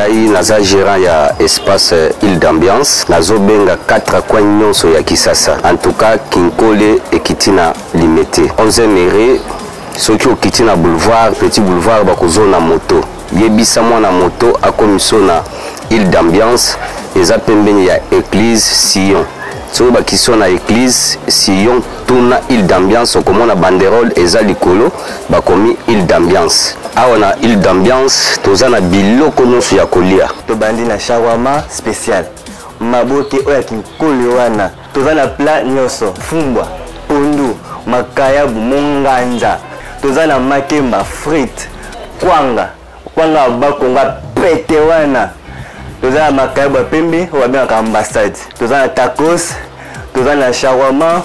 Ngai naza gérant ya espace Île d'ambiance, nazobenga 4 coins nyonso ya Kisasa. En tout cas Kinkole ekiti na Limete. 11e rue, soki okiti na boulevard, petit boulevard bakozona moto. Yebisa mwana moto akomiso na Île d'ambiance, eza pembeni ya église Sion. Soki bakisi na église Sion, tuna Île d'ambiance, okomona banderole eza likolo, bakomi Île d'ambiance. Awa na Île d'ambiance toza na biloko nyonso ya kolia. Tobandi na shawarma spécial, maboke oyo ya kinkole wana, toza na plat nyonso, fumbwa, pondu, makayabu, monganza, toza na makemba, frite, kwanga, kwanga ya bakonga pete wana, toza na makayabu ya pembe oyo babengaka ambassade, toza na tacos, toza na shawarma,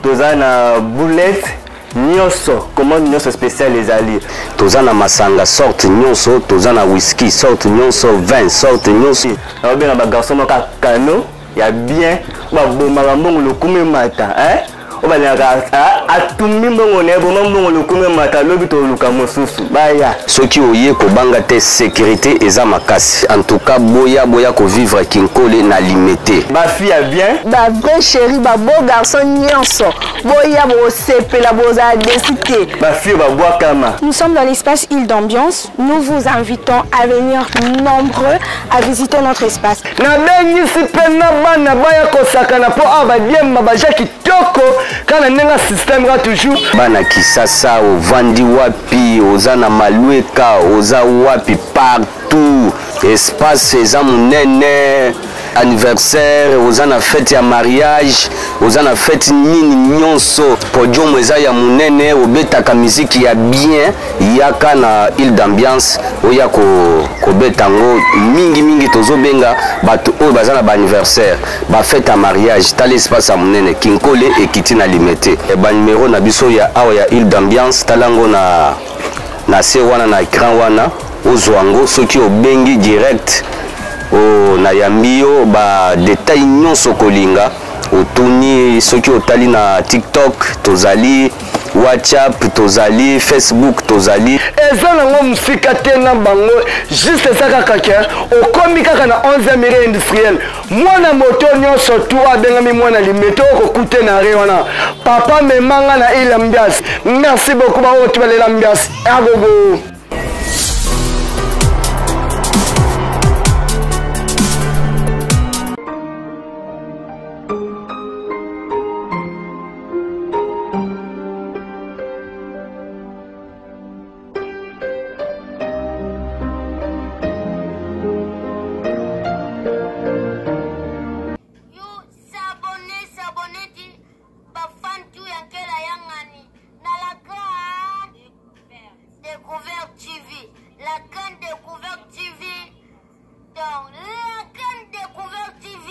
toza na boulette nyonso, commande nyonso spéciale ezali. Toza na masanga sorte nyonso, toza na whisky sorte nyonso, vin sorte nyonso. Naobenga ba garçon moko ya kano ya bien, babomaka mbongo lokumu emata, hein? Oyo balingaka atumbi mbongo na ye, boma mbongo lokumu emata, lobi toluka mosusu baya. Soki oye kobanga te, sécurité eza makasi. En tout cas boya boya ko vivre Kinkole na Limete. Ba fille ya bien, ba vrai chéri, ba beau garçon nyonso, boya bosepela, bozala déçu te. Ba fille ba bwakama. Nous sommes dans l'espace Île d'Ambiance. Nous vous invitons à venir nombreux à visiter notre espace. Nabengisi mpe na bana baya kosakana mpo awa badiemba baja kitoko kaka na ndenge système kaka toujours. Bana Kisasa, ovandi wapi, oza na Malueka, oza wapi, partout espace eza monene. Anniversaire, oza na fête ya mariage, oza na fête nini nyonso, podium eza ya monene, obetaka musique ya bien, yaka na Île d'Ambiance oya kobeta yango mingi mingi. Tozobenga bato oyo baza na ba anniversaire, ba fête ya mariage, tala espace ya monene, Kinkole ekiti na Limete. Ba numéro na biso ya awa ya Île d'Ambiance, tala yango na se wana na écran wana, ozwa yango. Soki obengi direct nayambi yo ba détail nyonso kolinga otuni. Soki otali na TikTok tozali, WhatsApp tozali, Facebook tozali. Eza nango mosika te na bango, juste eza kaka ke okomi kaka na 11e rue industrielle. Mwana moto nyonso tu abengami mwana Limete, okokute na re wana papa memanga na Île Ambiance. Merci beaucoup baoyo tubalela ambiance agogo. Découverte TV, la grande découverte TV, donc la grande découverte TV,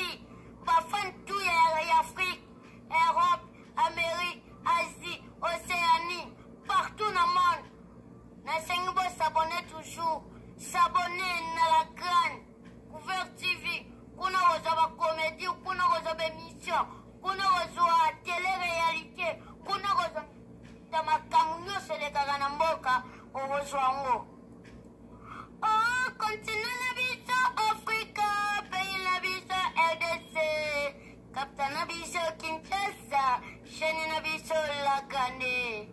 bafan tout ya Afrique, Europe, Amérique, Asie, Océanie, partout dans le monde. Nasengi bo s'abonner toujours, s'abonner na la grande Couvert TV, kuna kozwa ba comédie, kuna kozwa ba émission, kuna kozwa télé-réalité, kuna kozwa makambo nyonso elekaka na mboka, okozwa yango. Oh, continent na biso Afrika, pays na biso RDC, capitale na biso Kinshasa, chaîne na biso La Grande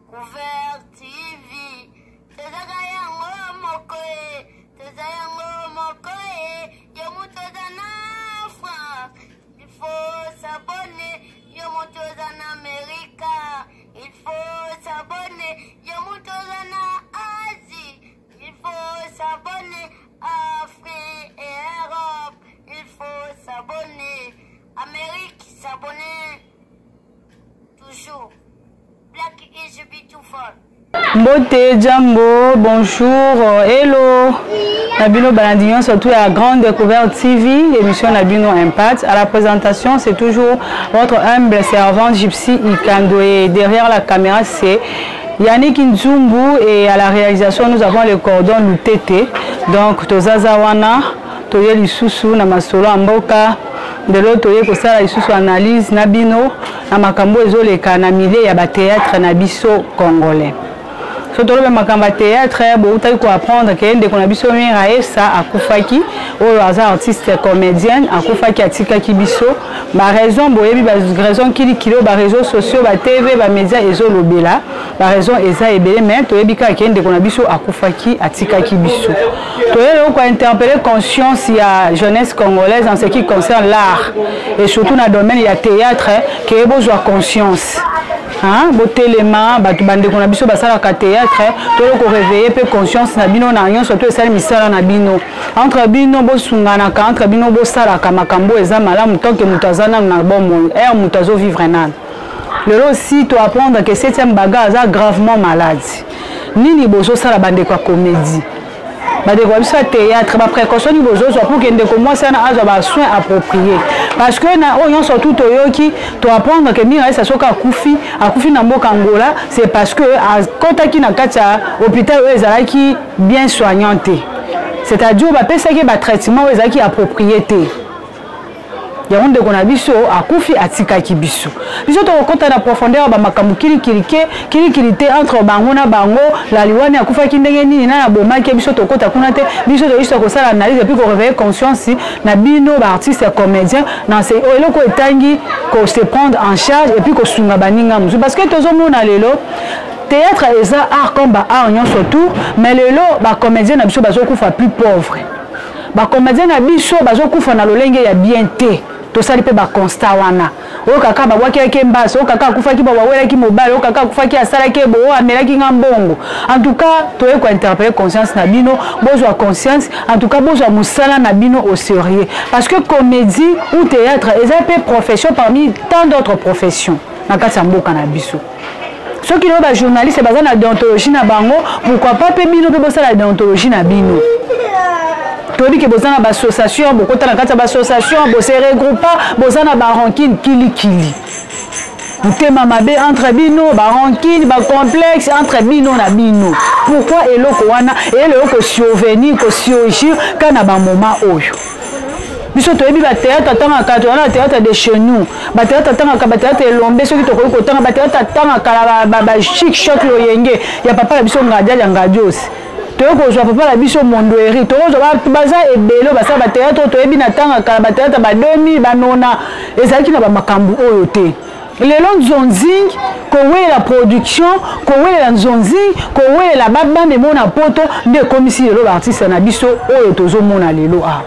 Couvert TV. Tozaka yango moko e, toza yango moko e, yo moto oza na France, il faut s'abonner, yo moto oza na Amerika, il faut s'abonner, yo moto oza na Asie, il faut s'abonner, Afrique et Europe, il faut s'abonner, Amérique s'abonner, toujours. Black is beautiful. Mbote, jambo, bonjour, hello. Na bino balandi nyonso surtout à Grande Découverte TV, émission na bino Impact. À la présentation, c'est toujours votre humble servante Gypsy Ikando et derrière la caméra, c'est Yannick Nzumbu et à la réalisation, nous avons le cordon Lutete. Donc, tozaza wana, toye lisusu na masolo ya mboka, lelo toye kosala lisusu analyse na bino na makambo ezoleka na milieu ya ba théâtre na biso congolais. So toloba makambo ya théâtre, boutaki ko apprendre que ndeko na biso Mira Esa akufaki, oyo aza artiste comédienne, akufaki atikaki biso. Ba raison boyebi, ba raison kili kilo, ba réseaux sociaux, ba TV, ba médias ezolobela. Ba raison eza ebele, mais toyebi kaka ke ndeko na biso akufaki atikaki biso. Toyeli ko interpeller conscience ya jeunesse congolaise en ce qui concerne l'art et surtout na domaine ya théâtre, ke bozwa conscience. Hein, botelema bato bandeko na biso basalaka théâtre, toyei koréveille mpe conscience na bino na nyonso to esali misala na bino entre bino, bosunganaka entre bino, bosalaka makambo eza malamu tant que moto aza nanu na bomoi, ere moto azovivre nanu. Lelo aussi to apprendre que 7e baga aza gravement malade. Nini bozosala, bandeko ya comédie, bandeko ya biso ya théâtre? Baprécaution nini bozozwa pour ke ndeko mwasi wana azwa basoin approprié? Parce que na oyo nyonso tu toyoki, toapprendre ke Mira Esa soki akufi, akufi na mboka Angola, c'est parce que akɔtaki na kati ya hôpital oyo ezalaki bien soignant te, c'est-à-dire bapesaki batraitement oyo ezalaki approprié te. Yango ndeko na biso akufi atikaki biso. Biso tokokɔta na profondeur ya bamakambo kilikili ke kilikili te entre bango na bango, laliwani akufaki ndenge nini, nani abomaki. Biso tokɔta kuna te. Biso toyisa kosala analyse et puis koréveiller conscience na bino baartiste ya comédien na se eloko etangi kose prendre en charge et puis kosunga baninga mosusu, parce que tozomona lelo théâtre eza art comme baart nyonso tout, mais lelo bacomédien na biso bazokufa plus pauvre, bacomédien na biso bazokufa na lolenge ya bien te. Tosali mpe baconstat wana: oyo kaka babwakelaki mbasi, oyo kaka akufaki, bawelaki mobali, oyo kaka akufaki asalaki ebo, oyo amelaki nga mbongo. En tout cas toye kointerpeller conscience na bino, bozwa conscience. En tout cas bozwa mosala na bino au sérieux, parce que comédie ou théâtre eza mpe profession parmi tant d'autres professions na kati ya mboka na biso. Soki lelo bajournaliste baza na déontologie na bango, pourquoi pas mpe bino mpe bosala déontologie na bino? Toyebi ke boza na baassociation, bokota na kati ya baassociation, bose regroupa, boza na barancune kilikili, motema mabe entre bino, barancune, bacomplexe entre bino na bino. Pourquoi eloko wana eyelelo kosurvenir, kosurgir ka na bamoma oyo? Biso toyebi bathéâtre atangaka, toza na théâtre de chez nous, bathéâtre atangaka, bathéâtre elombe, soki tokoki kotanga bathéâtre atangaka, bachic choc loyenge ya papa na biso Ngadial ya Ngadios, toyei kozwa papa na biso Mondweri, tokozwa baza ebele basala bathéâtre oyo toyebi na ntangaka, bathéâtre ba 2000 banona ezalaki na bamakambo oyo te. Lelo nzonzing, kowelela production, kowelela nzonzing, kowelela babambe mona poto nde ekomisi lelo baartiste na biso oyo tozomona lelo awa.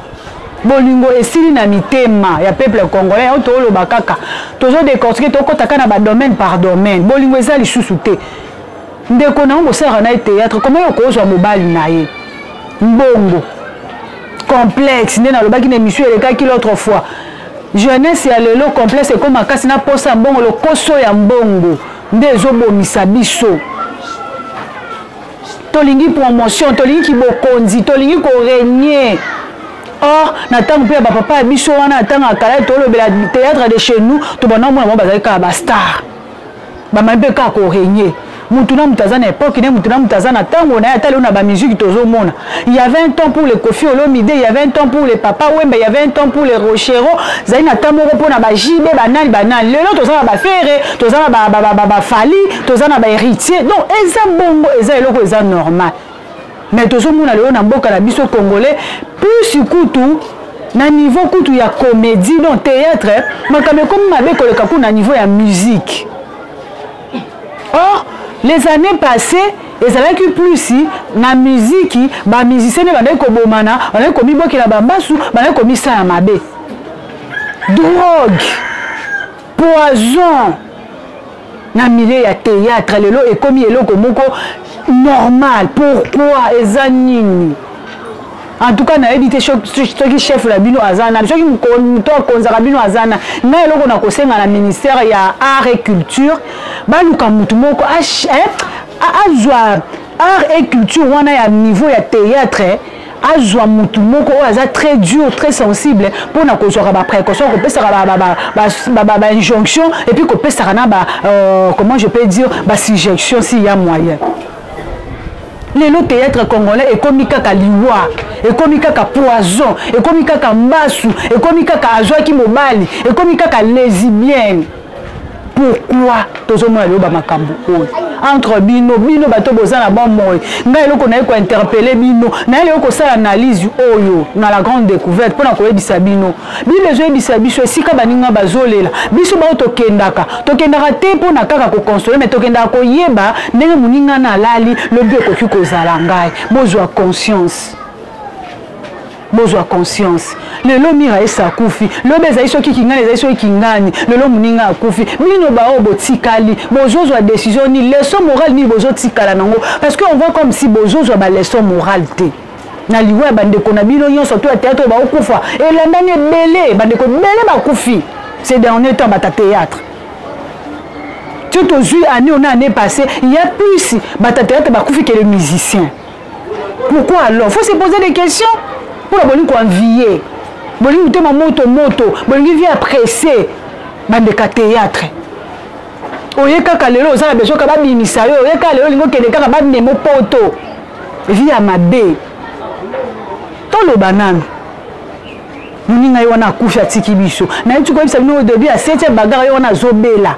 Bolingo esili na mitema ya peuple congolais. Oyo tooloba kaka, tozodécortiquer, tokɔta na badomaine par domaine. Bolingo eza lisusu te. Ndeko na yango bosalaka na ye théâtre, koma yo kozwa mobali na ye, mbongo, complexe. Nde nalobaki na émission elekaki l'autre fois, jeunesse ya lelo complexe ekóma makasi na posa ya mbongo, lokoso ya mbongo nde ezobomisa biso. Tolingi promotion, tolingi bokonzi, tolingi korégner. Or na ntango mpe ya bapapa ya biso wana, na ntango ya kala, tolobela théâtre de chez nous, tobanda omona bango bazali kaka bastar, bamami mpe kaka korégner. Mutu na mutu aza na époque ne, mutu na mutu aza na ntango na ye. Ata lelo na bamusique tozomona, il y avait un temps pour les Koffi Olomide, il y avait un temps pour les Papa Wemba, il y avait un temps pour les Rochero, ezali na temps moko mpona bajibe, banani banani. Lelo toza na baFerre, toza na baFally, toza na bahéritier. Donc eza bongo, eza eloko eza normal. Mais tozomona lelo na mboka na biso congolais, plus kutu na niveau kutu ya comédie, donc théâtre, makambo ekomi mabe koleka kuna na niveau ya musique. Or les années passées ezalaki plus na miziki, bamusicien nde bandaki kobomana, bandaki komibokela bambasu, bandaki komisala mabe, drogue, poison na milieu ya théâtre. Lelo ekomi eloko moko normal. Pourquoi? Eza nini? En tout cas nayebi te soki chef na bino aza nani, soki moto akonzaka bino aza nani. Ngai eloko na kosenga na ministère ya art et culture, baluka motu moko azwa art et culture wana ya niveau ya théâtre, azwa motu moko oyo aza très dur, très sensible mpona kozwaka baprécaution, kopesaka bainjonction et puis kopesaka na ba comment je peux dire, basuggestion s'il y a moyen. Lelo théâtre congolais ekomi kaka liwa, ekomi kaka poison, ekomi kaka mbasu, ekomi kaka azwaki mobali, ekomi kaka lesbienne. Pourquoi tozomona lelo bamakambo oyo entre bino bino bato boza na bomoi? Ngai eloko naye kointerpele bino, naye lelo kosala analyse oyo na la grande découverte mpo na koyebisa bino. Bible ezoyebisa biso esika baninga bazolela, biso bao tokendaka, tokendaka te mpo na kaka kokonsole, me tokendaka koyeba ndenge moninga na alali, lobi ekoki kozala ngai. Bozwa conscience, bozwa conscience. Lelo Mira esi akufi, lobi ezali soki kingani, ezali soki kingani, lelo moninga akufi, bino baoyo botikali bozozwa décision nini? Leçon morale nini bozotikala nango? Parce que on voit comme si bozozwa baleçon morale te na liwa ya bandeko na bino nyonso to ya théâtre oyo baokufa elandani ebele. Bandeko ebele bakufi ces derniers temps, bata théâtre. Ti tozwi année ona année passée, il y a plus bata théâtre bakufi que les musiciens. Pourquoi? Alors faut se poser des questions. Mpona bolingi koenvie, bolingi motema moto moto, bolingi vie apresse. Bandeka théâtre, oye kaka lelo oza na besoin kaka babimisa yo, oye kaka lelo olingi okende kaka bamemo poto, vie ya mabe. Toloba nanu, moninga ye wana akufi, atiki biso. Nayebi koyebisa bino, au début ya septième bagarre ye wana azobela,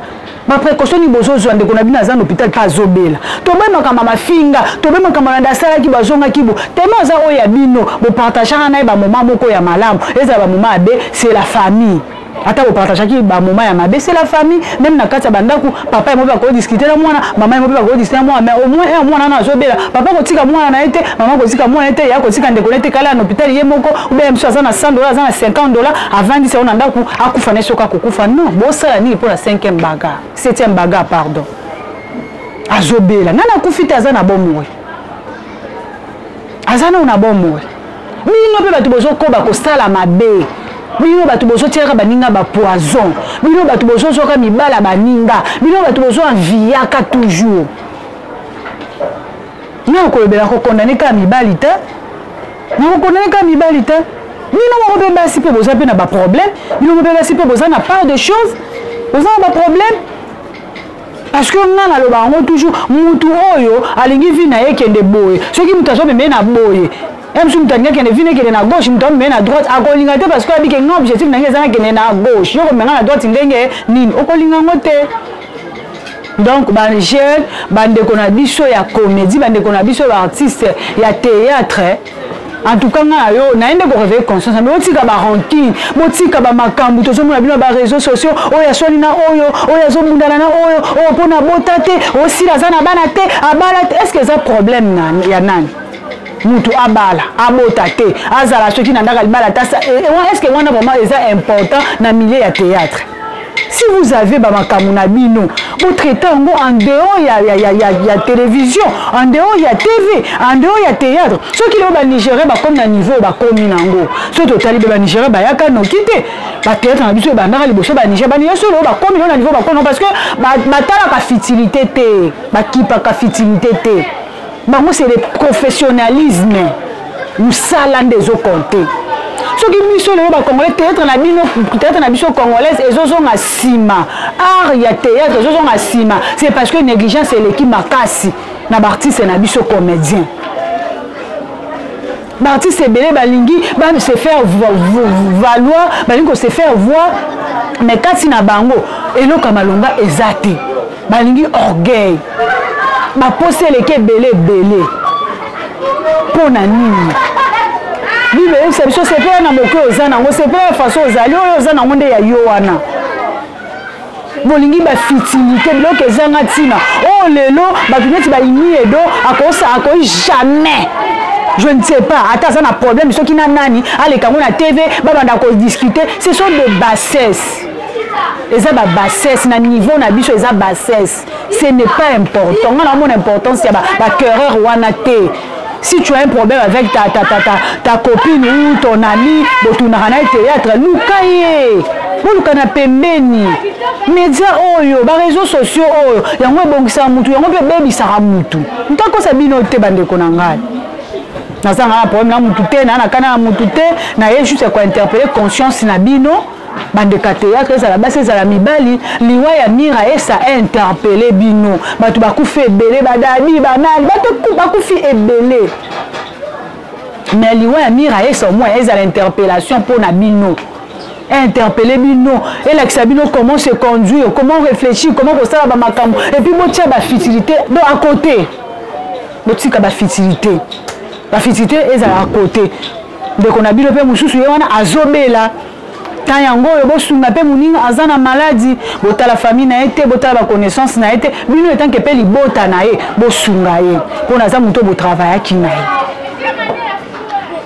baprécaution nini bozozwa? Ndeko na bino aza na hôpital mpe azobela. Toboyi makambo ya mafinga, toboyi makambo na asalaki, bazongaki bo tellement aza oyo ya bino, bopartageaka na ye bamoma moko ya malamu, ezala bamoma ya be, c'est la famille. Ata bopartageaki bamoma ya mabe, c'est la famille. Même na kati ya bandako, papa ye mo mpe akodiscute na mwana, mama ye mo mpe bakodiscute na mwana, mais au moins un mwana wana azobela, papa kotika mwana na ye te, mama kotika mwana ye te, ya kotika ndeko na ye te kala na hôpital ye moko, ou bien mosusu aza na 100 dollar, aza na 50 dollar, avandisi yango na ndako, akufa na ye soki akokufa. Non, bosala nini mpo na cinquième bagarre, septième bagarre, pardon? Azobela nani? Akufi te, aza na bomoi, aza nao na bomoi. Bino mpe bato bozokoba kosala mabe, bino bato bozotiaka baninga bapoison, bino bato bozozwaka mibala baninga, bino bato bozoenviaka toujours. Nga kolobela kokondane kaka mibali te, nakokondane kaka mibali te. Bino moko mpe basi mpe boza mpe na baproblème, bino moko mpe basi mpe boza na part de chose, boza na baproblème. Parce que nga naloba yango toujours, mutu oyo alingi vie na ye ekende boye, soki mutu azomema ye na boye, ye mosusu moto alingi akende, vie na ekende na gauche, moto amema ye na droite, akolinga te, parce que abike nga objectif na ngai eza nakende na gauche, yo komenga na droite, ndenge nini okolinga yango te? Donc bajeune, bandeko na biso ya comédie, bandeko na biso baartiste ya théâtre, en tout cas nga na yo naye nde koréveille conscience. Mais botika barancune, botika bamakambo tozomona bino na baréseaux sociaux, oyo aswani na oyo, oyo azobundana na oyo, oyo mpo na bota te, osila aza na bana te, abala te. Est ce que eza problème na, ya nani? Mutu abala, abota te, azala soki na ndaka libala ta, est ce que wana vraiment eza important na milieu ya théâtre? Si vous avez bamakambo na bino, botraite yango en dehors ya télévision, en dehors ya TV, en dehors ya théâtre. Soki lelo banigérien bakomi na niveau bakomi nango, soki totali be banigérien bayaka noki te, bathéâtre na biso ebandaka liboso banigérien. Banigérien soki lelo bakomi lelo na niveau bakomi, parce que batalaka futilité te, bakipaka futilité te. Bango c'est le professionnalisme, mosala nde ezocompte. Soki biso lelo bacongolais, théâtre na bino, théâtre na biso congolaise ezozonga nsima, art ya théâtre ezozonga nsima, c'est parce que négligence eleki makasi na baartiste na biso comédien. Baartiste ebele balingi ba se faire valoir, balingi kose faire voir, mais kati na bango eloko ya malonga eza te. Balingi orgueil, baposi eleki ebele ebele. Mpo na nini? Bible eyebisa biso: sepela na moke oza nango, sepela ya façon ozali, oyo oza nango nde ya yo wana. Bolingi bafutilité, biloko ezanga ntina. Oyo lelo bato neti baini edo akosa, akoki jamais, je ne sais pas, ata aza na problème soki na nani, aleka yango na TV, babanda kodiscute. Ce sont des bassesses, eza babassesse na niveau na biso, eza bassesse, ce n'est pas important. Nga naomona importance ya baquerelle wana te. Si tu as un problème avec ta copine ou ton ami, botunaka na ye théâtre, luka ye, boluka na pembeni. Média oyo, baréseaux sociaux oyo, yango ebongisaka mutu, yango mpe ebebisaka mutu. Moto akosa bino te. Bandeko na ngai, nazanga na problème na mutu te, naa na kana na mutu te. Naye juste kointerpeller conscience na bino, bandeko ya théâtre, ezala basi, ezala mibali. Liwa ya Mira esa interpele bino. Bato bakufi ebele, badadi, banani, bato bakufi ebele, mais liwa ya Mira esa au moins ezala interpellation mpo na bino. Interpeller bino, elakisa bino comment se conduire, comment réfléchir, comment kosala ba makambo et puis botia ba futilité donc à côté. Botika ba futilité. Ba futilité ezala à côté. Ndeko na bino pe mosusu ye wana azobela temps yango oyo bosunga mpe moninga aza na maladi, botala famille na ye te, botala baconnaissance na ye te, bino etanke mpe libota na ye bosunga ye mpo naza moto botravayaki na ye.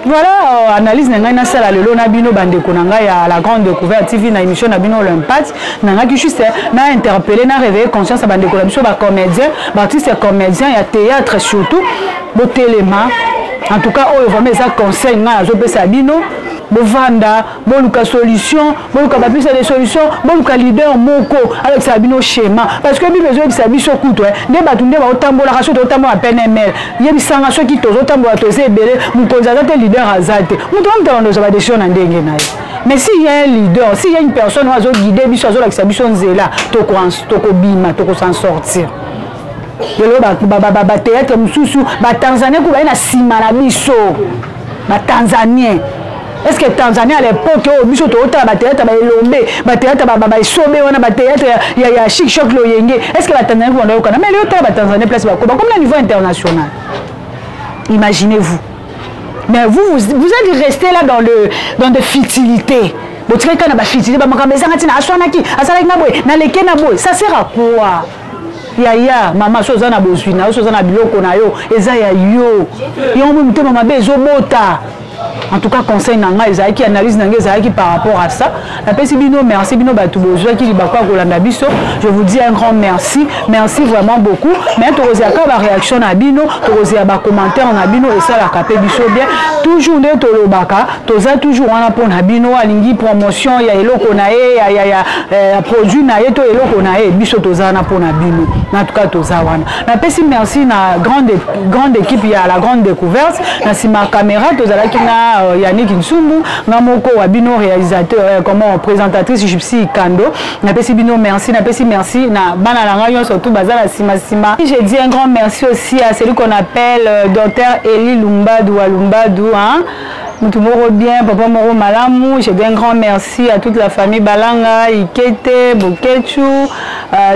Voilà euh, analyse na ngai nasala lelo na bino bandeko na ngai ya la grande découverte TV na émission na bino l'impact na ngai juste na interpeller na réveiller conscience ya bandeko na biso ba comédien, ba artiste comédien ya théâtre surtout, botelema. En tout cas oyo vraiment eza conseil ngai nazopesa bino, bovanda, boluka solution, boluka bapesa des solutions, boluka leader moko alakisa bino schéma, parce que bible ezoyebisa biso kutu nde bato nde baotambolaka, soki tozotambola PNML, yebisanga soki tozotambola toza ebele, mokonzi aza te, leader aza te, moto wana moto abanda kozwa badécision na ndenge na ye. Mais s'il y a un leader, s'il y a une personne oyo azoguide biso, azolakisa biso nzela, tokobima, tokosan sortir. Lelo bathéâtre mosusu, batanzanien ku baye na nsima na biso, batanzanien. Est-ce que Tanzanie à l'époque oyo biso tootala bathéâtre baelombe, bathéâtre baesobe wana, bathéâtre ya chic choc loyenge, est-ce que batanzanien ku banda yokana? Mais lelo tala batanzanien place bakoba comme na niveau international, imaginez-vous. Mais vous, vous, vous êtes resté là dans le dans des futilités. Botikaki kaka na bafutilité, bamakambo ezanga ntina, aswanaki, asalaki na boye, naleke na boye, ça sert à quoi? Yaya, mama, so oza na bozwi na yo, so oza na biloko na yo, eza ya yo, yango motema mabe ezobota. En tout cas conseil na ngai ezalaki, analyse na ngai ezalaki par rapport à ça. Napesi bino merci, bino bato bozwaki libaku ya kolanda biso, je vous dis un grand merci, merci vraiment beaucoup. Mais tokozela kaka baréaction na bino, tokozela bacommentaire na bino, esalaka mpe biso bien. Toujours nde tolobaka, toza toujours wana mpo na bino. Alingi promotion ya eloko na ye, ya produit na ye to eloko na ye, biso toza wana mpo na bino. En tout cas toza wana. Napesi merci na grande, grande équipe ya la grande découverte. Na nsima caméra tozalaki na Yannick Nsumbu, nga moko wa bino réalisateur, comment, présentatrice Gypsy Kando. Napesi bino merci, napesi merci na bana na ngai nyonso tout baza na nsima nsima. Je dis un grand merci aussi à celui qu'on appelle docteur Eli Lumbadu wa Lumbadu, hein, mutu moko bien, papa moko malamu. Je dis un grand merci à toute la famille Balanga, Ikete, Bokechu.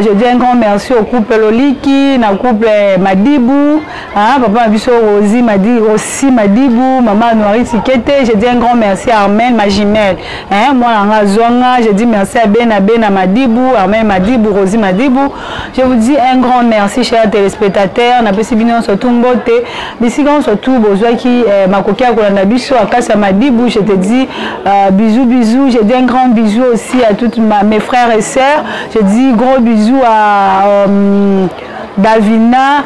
Je dis un grand merci au couple Loliki, na couple Madibu, hein, papa na biso Rosie Madi, Rossi Madibu, maman Noiri Ikete. Je dis un grand merci à Armel, ma jumelle, hein, moi nanga Zwanga. Je dis merci à Bena Bena Madibu, Armel Madibu, Rosie Madibu. Je vous dis un grand merci, chers téléspectateurs. Napesi bino surtout mbote bisika surtout bozwaki makoki ya kolanda biso akasi Madibu. Je te dis bisous bisous. Je dis un grand bisou aussi à toutes mes frères et sœurs. Je dis gros bisous à Davina,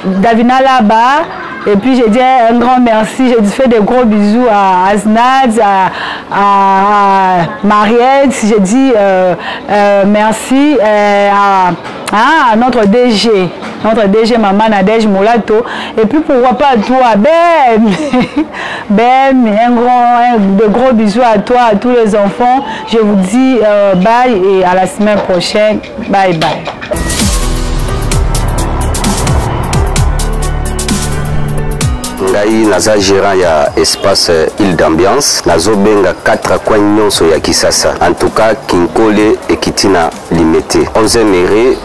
Davina là-bas. Et puis je dis un grand merci, je fais des gros bisous à Aznad, à Mariette, je dis merci à notre DG, notre DG Maman Nadège Molato. Et puis pourquoi pas à toi, Ben, Ben, de gros bisous à toi, à tous les enfants. Je vous dis bye et à la semaine prochaine. Bye bye. Ngai naza gérant ya espace Île d'Ambiance, nazobenga 4 coins nyonso ya Kisasa. En tout cas Kinkole ekiti na Limete 11e rue,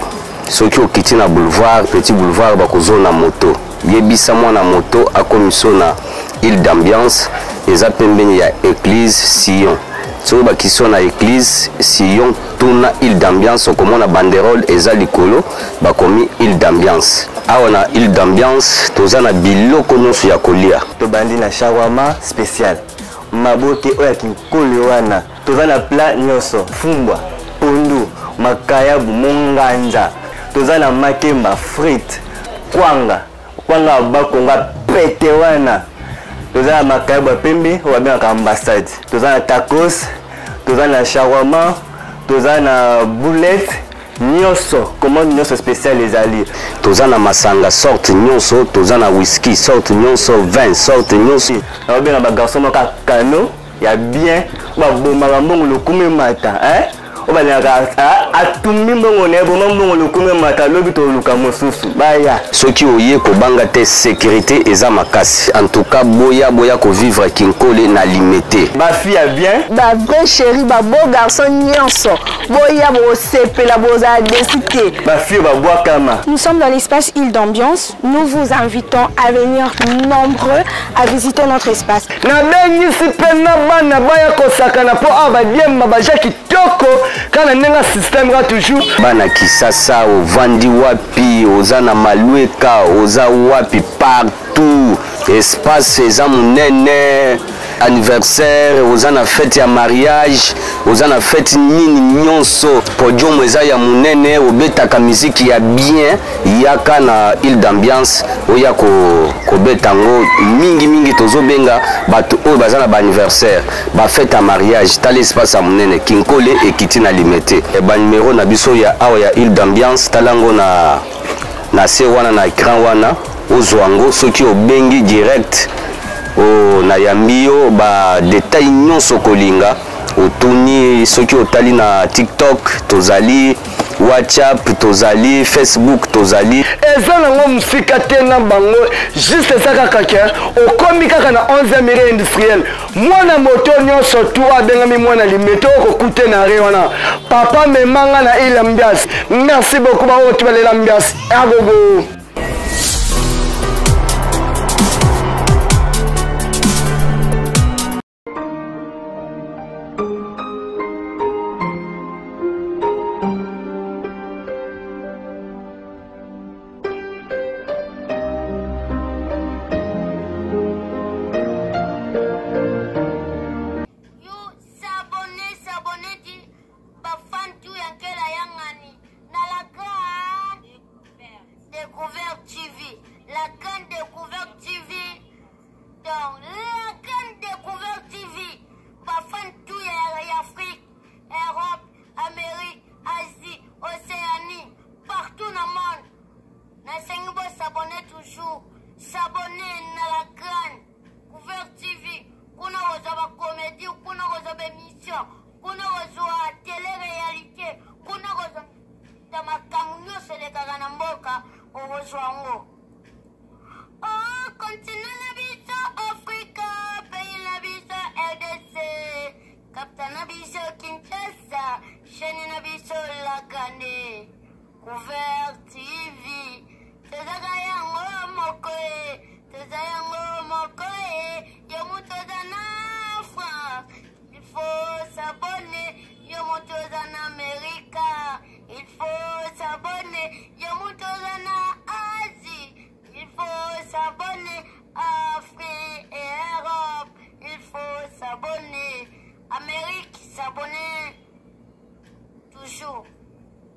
soki okiti na boulevard, petit boulevard, bakozona moto, yebisa mwana moto akomiso na Île d'Ambiance, eza pembeni ya église Sion. Soki bakiso na église Sion, tuna Île d'Ambiance, okomona banderole eza likolo, bakomi Île d'Ambiance. Awa na Île d'Ambiance toza na biloko nyonso ya kolia. Tobandi na shawarma spécial, maboke oyo ya kinkole wana, toza na plat nyonso, fumbwa, pondu, makayabu, monganza, toza na makemba, frite, kwanga, kwanga ya bakonga pete wana, toza na makayabu ya pembe oyo babengaka ambassade, toza na tacos, toza na shawarma, toza na boulette nyonso, commande nyonso spécial ezali. Toza na masanga sorte nyonso, toza na whisky sorte nyonso, vin sorte nyonso. Naobenga bagarçon moko ya kano ya bien, babomaka mbongo lokumu emata, hein? Oyo balingaka atumbi mbongo na ye, boma mbongo lokumu emata, lobi toluka mosusu baya. Soki oye kobanga te, sécurité eza makasi. En tout cas boya, boya kovivre Kinkole na Limete. Bafille ya bien, ba vrai chéri, ba beau garçon nyonso, boya, bosepela, bozala déçus te. Bafille babwakama. Nous sommes dans l'espace Île d'Ambiance. Nous vous invitons à venir nombreux à visiter notre espace. Nabengisi mpe na bana baya kosakana mpo awa badiemba baja kitoko kaka na ndenge ya système kaka toujours. Bana Kisasa, ovandi wapi, oza na Malweka, oza wapi, partout, espace eza monene. Anniversaire, oza na fête ya mariage, oza na fête nini nyonso, podium eza ya monene, obetaka miziki ya bien, yaka na Île d'Ambiance, oya kobeta yango mingimingi. Tozobenga bato oyo baza na baanniversaire, bafête ya mariage. Tala espace ya monene, Kinkole ekiti na Limete. Banimero na biso ya awa ya Île d'Ambiance, tala yango na se wana, na écran wana, ozwa yango. Soki obengi direct, nayambi yo, badetail nyonso kolinga otuni. Soki otali na TikTok tozali, WhatsApp tozali, Facebook tozali. Eza nango mosika te na bango, juste eza kaka ke okomi kaka na 11e rue industrielle. Mwana moto nyonso tu abengami mwana Limete, okokute na re wana. Papa memanga na Île Ambiance. Merci beaucoup bango tu balela ambiance agogo. You s'abonner, s'abonner ti bafan tu ya nkela ya ngani na la grande découverte TV, la grande découverte TV. Donc la grande découverte TV, bafan tu ya Afrique, Europe, Amérique, Asie, Océanie, partout na monde, nasengi bosabonner toujours, s'abonner na la grande couverte TV. Kuna kozwa bacomédie, kuna kozwa baémission, kuna kozwa télé réalité, kuna kozwa ta makambo nyonso elekaka na mboka, okozwa yango. O continent na biso Afrika, pays na biso RDC, capitale na biso Kinshasa, chaîne na biso la grande couvert TV. Tozaka yango moko e, toza yango moko e. Yo moto oza na France, il faut s'abonner. Yo moto oza na Amerika, il faut s'abonner. Yo moto oza na Asie, il faut s'abonner. Afrique et Europe, il faut s'abonner. Amérique, s'abonner toujours.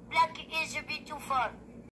Black is beautiful.